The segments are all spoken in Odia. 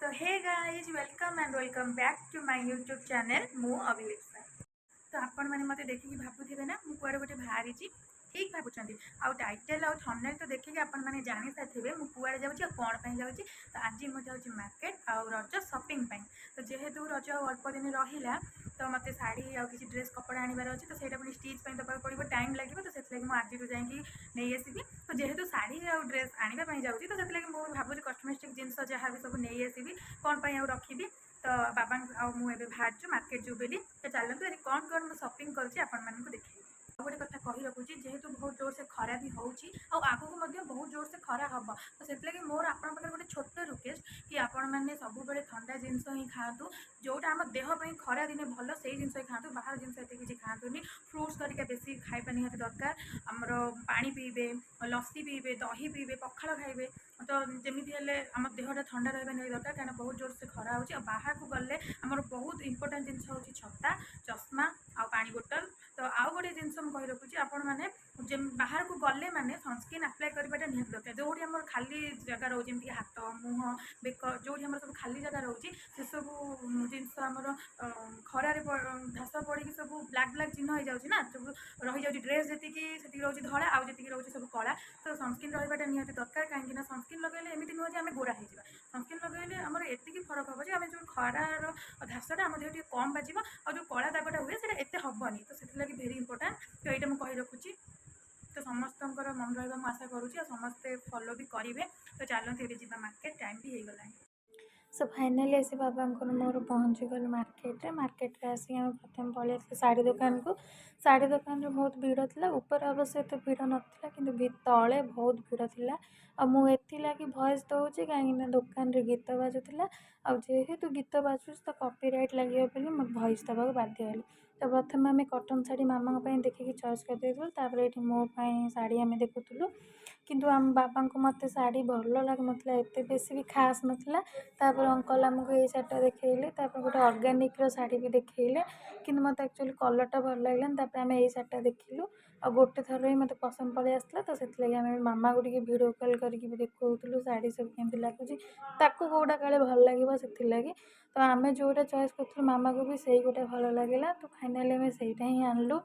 ତ hey guys, welcome and welcome back to my YouTube channel। ମୁଁ ଅଭିଲିପ୍ସା। ତ ଆପଣମାନେ ମୋତେ ଦେଖିକି ଭାବୁଥିବେ ନା, ମୁଁ କୁଆଡ଼େ ଗୋଟେ ବାହାରିଛି। ଠିକ୍ ଭାବୁଛନ୍ତି। ଆଉ ଟାଇଟେଲ୍ ଆଉ ଥମ୍ବନେଲ୍ ତ ଦେଖିକି ଆପଣମାନେ ଜାଣିସାରିଥିବେ ମୁଁ କୁଆଡ଼େ ଯାଉଛି ଆଉ କ'ଣ ପାଇଁ ଯାଉଛି। ତ ଆଜି ମୁଁ ଯାଉଛି ମାର୍କେଟ ଆଉ ରଜ ସପିଂ ପାଇଁ। ତ ଯେହେତୁ ରଜ ଆଉ ଅଳ୍ପ ଦିନ ରହିଲା, ତ ମୋତେ ଶାଢ଼ୀ ଆଉ କିଛି ଡ୍ରେସ୍ କପଡ଼ା ଆଣିବାର ଅଛି। ତ ସେଇଟା ପୁଣି ଷ୍ଟିଚ୍ ପାଇଁ ଦେବାକୁ ପଡ଼ିବ, ଟାଇମ୍ ଲାଗିବ। ତ ସେଥିଲାଗି ମୁଁ ଆଜିଠୁ ଯାଇକି ନେଇ ଆସିବି। ତ ଯେହେତୁ ଶାଢ଼ୀ ଆଉ ଡ୍ରେସ୍ ଆଣିବା ପାଇଁ ଯାଉଛି, ତ ସେଥିଲାଗି ମୁଁ ଭାବୁଛି କସ୍ମେଟିକ୍ ଜିନିଷ ଯାହା ବି ସବୁ ନେଇ ଆସିବି, କ'ଣ ପାଇଁ ଆଉ ରଖିବି। ତ ବାବା ଆଉ ମୁଁ ଏବେ ବାହାରିଛୁ ମାର୍କେଟ ଯିବୁ ବୋଲି। ତ ଚାଲନ୍ତୁ, ଆଜି କ'ଣ କ'ଣ ମୁଁ ସପିଂ କରୁଛି ଆପଣମାନଙ୍କୁ ଦେଖେଇବି। ଆଉ ଗୋଟେ କଥା କହି ରଖୁଛି, ଯେହେତୁ ବହୁତ ଜୋରସେ ଖରା ବି ହେଉଛି ଆଉ ଆଗକୁ ମଧ୍ୟ ବହୁତ ଜୋରସେ ଖରା ହେବ, ତ ସେଥିଲାଗି ମୋର ଆପଣଙ୍କ ପାଖରେ ଗୋଟେ ଛୋଟ ରିକ୍ୱେଷ୍ଟ କି ଆପଣମାନେ ସବୁବେଳେ ଥଣ୍ଡା ଜିନିଷ ହିଁ ଖାଆନ୍ତୁ। ଯେଉଁଟା ଆମ ଦେହ ପାଇଁ ଖରା ଦିନେ ଭଲ, ସେଇ ଜିନିଷ ହିଁ ଖାଆନ୍ତୁ। ବାହାର ଜିନିଷ ଏତେ କିଛି ଖାଆନ୍ତୁନି। ଫ୍ରୁଟ୍ସ ଧରିକା ବେଶୀ ଖାଇବା ନିହାତି ଦରକାର ଆମର। ପାଣି ପିଇବେ, ଲସି ପିଇବେ, ଦହି ପିଇବେ, ପଖାଳ ଖାଇବେ। ତ ଯେମିତି ହେଲେ ଆମ ଦେହଟା ଥଣ୍ଡା ରହିବା ନିହାତି ଦରକାର, କାରଣ ବହୁତ ଜୋରସେ ଖରା ହେଉଛି। ଆଉ ବାହାରକୁ ଗଲେ ଆମର ବହୁତ ଇମ୍ପୋର୍ଟାଣ୍ଟ ଜିନିଷ ହେଉଛି ଛତା, ଚଷମା ଆଉ ପାଣି ବୋଟଲ। ତ ଆଉ ଗୋଟେ ଜିନିଷ ମୁଁ କହି ରଖୁଛି, ଆପଣମାନେ ଯେ ବାହାରକୁ ଗଲେ ମାନେ ସନସ୍କ୍ରିନ୍ ଆପ୍ଲାଏ କରିବାଟା ନିହାତି ଦରକାର। ଯେଉଁଠି ଆମର ଖାଲି ଜାଗା ରହୁଛି, ଯେମିତିକି ହାତ, ମୁହଁ, ବେକ, ଯେଉଁଠି ଆମର ସବୁ ଖାଲି ଜାଗା ରହୁଛି, ସେସବୁ ଜିନିଷ ଆମର ଖରାରେ ଘାସ ପଡ଼ିକି ସବୁ ବ୍ଲାକ୍ ବ୍ଲାକ୍ ଚିହ୍ନ ହେଇଯାଉଛି ନା, ସବୁ ରହିଯାଉଛି। ଡ୍ରେସ୍ ଯେତିକି ସେତିକି ରହୁଛି ଧଳା, ଆଉ ଯେତିକି ରହୁଛି ସବୁ କଳା। ତ ସନସ୍କ୍ରିନ୍ ରହିବାଟା ନିହାତି ଦରକାର, କାହିଁକିନା ସନସ୍କ୍ରିନ୍ ଲଗାଇଲେ ଏମିତି ନୁହଁ ଯେ ଆମେ ଗୋରା ହେଇଯିବା। ସନସ୍କ୍ରିନ୍ ଲଗାଇଲେ ଆମର ଏତିକି ଫରକ ହେବ ଯେ ଆମେ ଯେଉଁ ଖରାର ଘାସଟା ଆମ ଦେହ ଟିକେ କମ୍ ବାଜିବ ଆଉ ଯେଉଁ କଳା ଦାଗଟା ହୁଏ, ସେଇଟା ଏତେ ହେବନି। ତ ସେଥିଲାଗି ଭେରି ଇମ୍ପୋର୍ଟାଣ୍ଟ। ତ ଏଇଟା ମୁଁ କହି ରଖୁଛି। ତ ସମସ୍ତଙ୍କର ମନେ ରହିବା ମୁଁ ଆଶା କରୁଛି ଆଉ ସମସ୍ତେ ଫଲୋ ବି କରିବେ। ତ ଚାଲନ୍ତୁ, ଏବେ ଯିବା ମାର୍କେଟ, ଟାଇମ୍ ବି ହେଇଗଲାଣି। ସୋ ଫାଇନାଲି ଆସି ବାବାଙ୍କର ମୋର ପହଞ୍ଚିଗଲୁ ମାର୍କେଟରେ। ମାର୍କେଟରେ ଆସିକି ଆମେ ପ୍ରଥମେ ପଳେଇ ଆସିଲୁ ଶାଢ଼ୀ ଦୋକାନକୁ। ଶାଢ଼ୀ ଦୋକାନରେ ବହୁତ ଭିଡ଼ ଥିଲା। ଉପରେ ଅବଶ୍ୟ ଏତେ ଭିଡ଼ ନଥିଲା, କିନ୍ତୁ ତଳେ ବହୁତ ଭିଡ଼ ଥିଲା। ଆଉ ମୁଁ ଏଥିଲାଗି ଭଏସ୍ ଦେଉଛି, କାହିଁକିନା ଦୋକାନରେ ଗୀତ ବାଜୁଥିଲା। ଆଉ ଯେହେତୁ ଗୀତ ବାଜୁଛି, ତ କପିରାଇଟ୍ ଲାଗିବ ବୋଲି ମୁଁ ଭଏସ୍ ଦେବାକୁ ବାଧ୍ୟ ହେଲି। ତ ପ୍ରଥମେ ଆମେ କଟନ୍ ଶାଢ଼ୀ ମାମାଙ୍କ ପାଇଁ ଦେଖିକି ଚଏସ୍ କରିଦେଇଥିଲୁ। ତାପରେ ଏଇଠି ମୋ ପାଇଁ ଶାଢ଼ୀ ଆମେ ଦେଖୁଥିଲୁ। କିନ୍ତୁ ଆମ ବାବାଙ୍କୁ ମୋତେ ଶାଢ଼ୀ ଭଲ ଲାଗୁନଥିଲା, ଏତେ ବେଶୀ ବି ଖାସ୍ ନଥିଲା। ତାପରେ ଅଙ୍କଲ୍ ଆମକୁ ଏଇ ଶାଢ଼ୀଟା ଦେଖେଇଲେ। ତାପରେ ଗୋଟେ ଅର୍ଗାନିକ୍ର ଶାଢ଼ୀ ବି ଦେଖେଇଲେ, କିନ୍ତୁ ମୋତେ ଆକ୍ଚୁଆଲି କଲର୍ଟା ଭଲ ଲାଗିଲାନି। ତାପରେ ଆମେ ଏଇ ଶାଢ଼ୀଟା ଦେଖିଲୁ ଆଉ ଗୋଟେ ଥର ହିଁ ମୋତେ ପସନ୍ଦ ପଳେଇ ଆସିଥିଲା। ତ ସେଥିଲାଗି ଆମେ ମାମାକୁ ଟିକେ ଭିଡ଼ିଓ କଲ୍ କରିକି ବି ଦେଖାଉଥିଲୁ ଶାଢ଼ୀ ସବୁ କେମିତି ଲାଗୁଛି, ତାକୁ କେଉଁଟା କାଳେ ଭଲ ଲାଗିବ ସେଥିଲାଗି। ତ ଆମେ ଯେଉଁଟା ଚଏସ୍ କରିଥିଲୁ, ମାମାକୁ ବି ସେଇ ଗୋଟେ ଭଲ ଲାଗିଲା। ତ ଫାଇନାଲି ଆମେ ସେଇଟା ହିଁ ଆଣିଲୁ,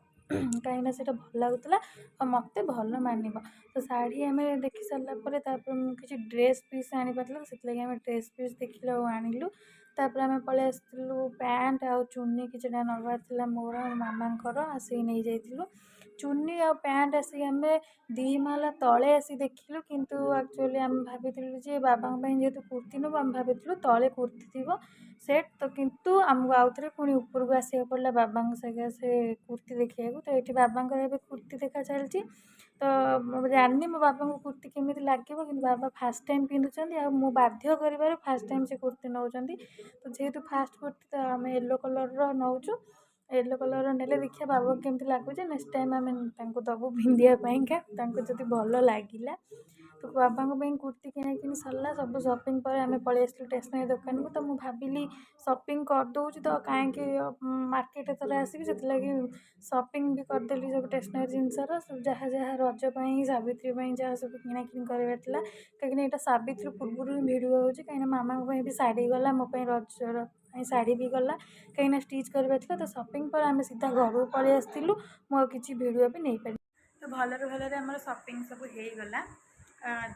କାହିଁକିନା ସେଇଟା ଭଲ ଲାଗୁଥିଲା ଆଉ ମୋତେ ଭଲ ମାନିବ। ତ ଶାଢ଼ୀ ଆମେ ଦେଖି ସାରିଲା ପରେ ତାପରେ ମୁଁ କିଛି ଡ୍ରେସ୍ ପିସ୍ ଆଣିବାର ଥିଲା, ସେଥିଲାଗି ଆମେ ଡ୍ରେସ୍ ପିସ୍ ଦେଖିଲୁ ଆଉ ଆଣିଲୁ। ତାପରେ ଆମେ ପଳେଇ ଆସିଥିଲୁ ପ୍ୟାଣ୍ଟ ଆଉ ଚୁନି କିଛିଟା ନେବାର ଥିଲା ମୋର ଆଉ ମାମାଙ୍କର, ଆସିକି ନେଇଯାଇଥିଲୁ ଚୁନି ଆଉ ପ୍ୟାଣ୍ଟ। ଆସିକି ଆମେ 2 ମହଲା ତଳେ ଆସି ଦେଖିଲୁ, କିନ୍ତୁ ଆକ୍ଚୁଆଲି ଆମେ ଭାବିଥିଲୁ ଯେ ବାବାଙ୍କ ପାଇଁ ଯେହେତୁ କୁର୍ତ୍ତି ନେବୁ, ଆମେ ଭାବିଥିଲୁ ତଳେ କୁର୍ତ୍ତି ଥିବ ସେଟ୍। ତ କିନ୍ତୁ ଆମକୁ ଆଉଥରେ ପୁଣି ଉପରକୁ ଆସିବାକୁ ପଡ଼ିଲା ବାବାଙ୍କ ସକାଶେ କୁର୍ତ୍ତି ଦେଖିବାକୁ। ତ ଏଇଠି ବାବାଙ୍କର ଏବେ କୁର୍ତ୍ତି ଦେଖା ଚାଲିଛି। ତ ମୁଁ ଜାଣିନି ମୋ ବାବାଙ୍କୁ କୁର୍ତ୍ତି କେମିତି ଲାଗିବ, କିନ୍ତୁ ବାବା ଫାର୍ଷ୍ଟ ଟାଇମ୍ ପିନ୍ଧୁଛନ୍ତି ଆଉ ମୁଁ ବାଧ୍ୟ କରିବାରୁ ଫାର୍ଷ୍ଟ ଟାଇମ୍ ସେ କୁର୍ତ୍ତି ନେଉଛନ୍ତି। ତ ଯେହେତୁ ଫାର୍ଷ୍ଟ କୁର୍ତ୍ତି, ତ ଆମେ ୟେଲୋ କଲର୍ର ନେଉଛୁ। ୟେଲୋ କଲର୍ର ନେଲେ ଦେଖିବା ବାବାଙ୍କୁ କେମିତି ଲାଗୁଛି। ନେକ୍ସଟ ଟାଇମ୍ ଆମେ ତାଙ୍କୁ ଦେବୁ ପିନ୍ଧିବା ପାଇଁକା, ତାଙ୍କୁ ଯଦି ଭଲ ଲାଗିଲା। ତ ବାବାଙ୍କ ପାଇଁ କୁର୍ତ୍ତି କିଣାକିଣି ସରିଲା। ସବୁ ସପିଂ ପରେ ଆମେ ପଳେଇ ଆସିଲୁ ଷ୍ଟେସନାରୀ ଦୋକାନକୁ। ତ ମୁଁ ଭାବିଲି ସପିଂ କରିଦେଉଛି ତ କାହିଁକି ମାର୍କେଟରେ ଥରେ ଆସିବି, ସେଥିଲାଗି ସପିଂ ବି କରିଦେଲି ସବୁ ଷ୍ଟେସନାରୀ ଜିନିଷର ସବୁ ଯାହା ଯାହା ରଜ ପାଇଁ, ସାବିତ୍ରୀ ପାଇଁ ଯାହା ସବୁ କିଣାକିଣି କରିବାର ଥିଲା। କାହିଁକିନା ଏଇଟା ସାବିତ୍ରୀ ପୂର୍ବରୁ ହିଁ ଭିଡ଼ିଓ ହେଉଛି, କାହିଁକିନା ମାମାଙ୍କ ପାଇଁ ବି ଶାଢ଼ୀ ଗଲା, ମୋ ପାଇଁ ରଜର ପାଇଁ ଶାଢ଼ୀ ବି ଗଲା, କାହିଁକିନା ଷ୍ଟିଚ୍ କରିବାର ଥିଲା। ତ ସପିଂ ପରେ ଆମେ ସିଧା ଘରକୁ ପଳେଇ ଆସିଥିଲୁ। ମୁଁ ଆଉ କିଛି ଭିଡ଼ିଓ ବି ନେଇପାରିନି। ତ ଭଲରେ ଭଲରେ ଆମର ସପିଂ ସବୁ ହେଇଗଲା।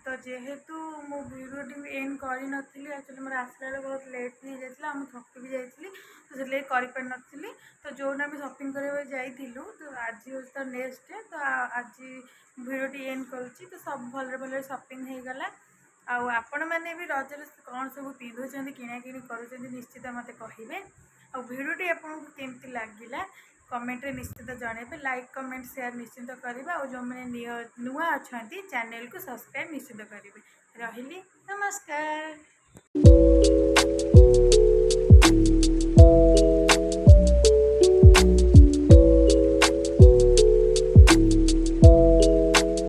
ତ ଯେହେତୁ ମୁଁ ଭିଡ଼ିଓଟି ବି ଏଣ୍ଡ କରିନଥିଲି, ଆକ୍ଚୁଆଲି ମୋର ଆସିଲା ବେଳେ ବହୁତ ଲେଟ୍ ବି ହେଇଯାଇଥିଲା ଆଉ ମୁଁ ଥକି ବି ଯାଇଥିଲି, ତ ସେଥିଲାଗି କରିପାରିନଥିଲି। ତ ଯେଉଁଦିନ ଆମେ ସପିଂ କରିବାକୁ ଯାଇଥିଲୁ, ତ ଆଜି ହେଉଛି ତ ନେକ୍ସଟ ଡେ। ତ ଆଜି ଭିଡ଼ିଓଟି ଏଣ୍ଡ କରୁଛି। ତ ସବୁ ଭଲରେ ଭଲରେ ସପିଂ ହେଇଗଲା। ଆଉ ଆପଣମାନେ ବି ରଜରେ କ'ଣ ସବୁ ପିନ୍ଧୁଛନ୍ତି, କିଣାକିଣି କରୁଛନ୍ତି, ନିଶ୍ଚିତ ମୋତେ କହିବେ। ଆଉ ଭିଡ଼ିଓଟି ଆପଣଙ୍କୁ କେମିତି ଲାଗିଲା, କମେଣ୍ଟରେ ନିଶ୍ଚିତ ଜଣାଇବେ। ଲାଇକ୍, କମେଣ୍ଟ, ସେୟାର ନିଶ୍ଚିତ କରିବେ। ଆଉ ଯେଉଁମାନେ ନୂଆ ଅଛନ୍ତି, ଚ୍ୟାନେଲକୁ ସବସ୍କ୍ରାଇବ୍ ନିଶ୍ଚିତ କରିବେ। ରହିଲି, ନମସ୍କାର।